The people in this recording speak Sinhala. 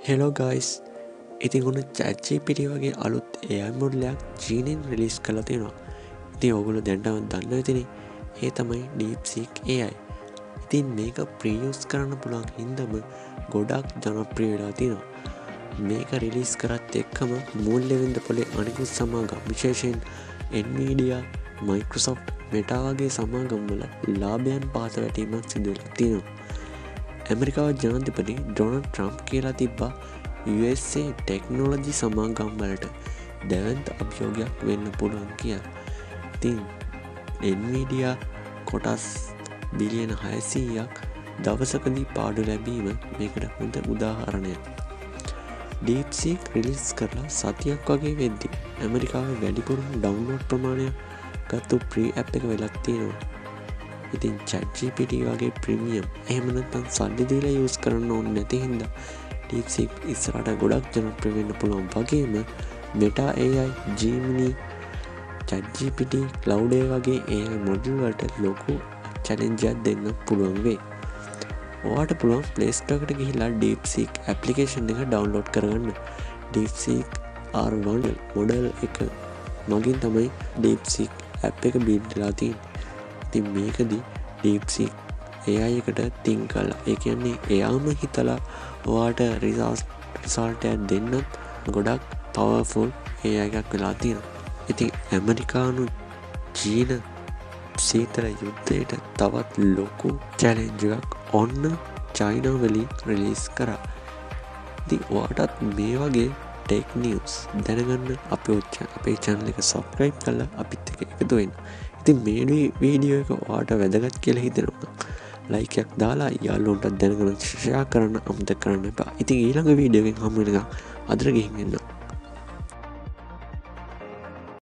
හෙලෝ ගයිස්, ඉතින් ඔන්න ChatGPT වගේ අලුත් AI මොඩලයක් චීනෙන් රිලීස් කරලා තියෙනවා. ඉතින් ඔයගොල්ලෝ දැනටම දන්නවා ඇතිනේ. ඒ තමයි DeepSeek AI. ඉතින් මේක ප්‍රී යූස් කරන්න පුළුවන් හින්දාම ගොඩක් ජනප්‍රිය වෙලා තියෙනවා. මේක රිලීස් කරත් එක්කම මූල්‍ය වෙළඳපොලේ අනිකුත් සමාගම් විශේෂයෙන් Nvidia, Microsoft, Meta වගේ සමාගම් වල ලාභයන් පහත වැටීමක් සිදු වෙලා තියෙනවා. ඇමරිකාව ජනාධිපති ඩොනල්ඩ් ට්‍රම්ප් කියලා තිබ්බා USA technology සමාගම් වලට දැවැන්ත අභියෝගයක් වෙන්න පුළුවන් කියලා. ඉතින් Nvidia කොටස් බිලියන 600ක් දවසකදී පාඩු ලැබීම මේකට හොඳ උදාහරණයක්. DeepSeek release කරලා සතියක් වගේ වෙද්දි ඇමරිකාවේ වැඩිපුරම ඩවුන්ලෝඩ් ප්‍රමාණයක් ගත්තු ප්‍රී ඇප් එක වෙලක් තියෙනවා. ඉතින් ChatGPT වගේ ප්‍රීමියම් එහෙම නැත්නම් සල්ලි දීලා යූස් කරන්න ඕනේ නැති හින්දා DeepSeek ඉස්සරහට ගොඩක් ජනප්‍රිය වෙන්න පුළුවන් වගේම Meta AI, Gemini, ChatGPT, Cloud AI වගේ AI model වලට ලොකු චැලෙන්ජ් එකක් දෙන්න පුළුවන් වෙයි. ඔයාට පුළුවන් Play Store එකට ගිහිල්ලා DeepSeek application එක ඩවුන්ලෝඩ් කරගන්න. DeepSeek R1 model එක මගින් තමයි DeepSeek app එක බිල්ඩ් වෙලා තියෙන්නේ. ඉතින් මේකදී DeepSeek AI එකට තින්ක් කරලා, ඒ කියන්නේ එයාම හිතලා ඔයාට රිසල්ට් එකක් දෙන්නත් ගොඩක් පවර්ෆුල් AI එකක් වෙලා තියෙනවා. ඉතින් ඇමරිකානු චීන සීතල යුද්ධයට තවත් ලොකු චැලෙන්ජ් එකක් ඔන්න චයිනා වලින් රිලීස් කරා. ඉතින් ඔයාටත් මේ වගේ ටෙක් නිවුස් දැනගන්න අපේ චැනල් එක සබ්ස්ක්‍රයිබ් කරලා අපිත් එක්ක එකතු වෙන්න. ඉතින් මේ වීඩියෝ එක ඔයාට වැදගත් කියලා හිතෙනවා නම් ලයික් එකක් දාලා යාළුවන්ටත් දැනගන්න ෂෙයා කරන්න අමතක කරන්න එපා. ඉතින් ඊළඟ වීඩියෝ එකෙන් හමු වෙනකම් අදට ගිහින් එන්න.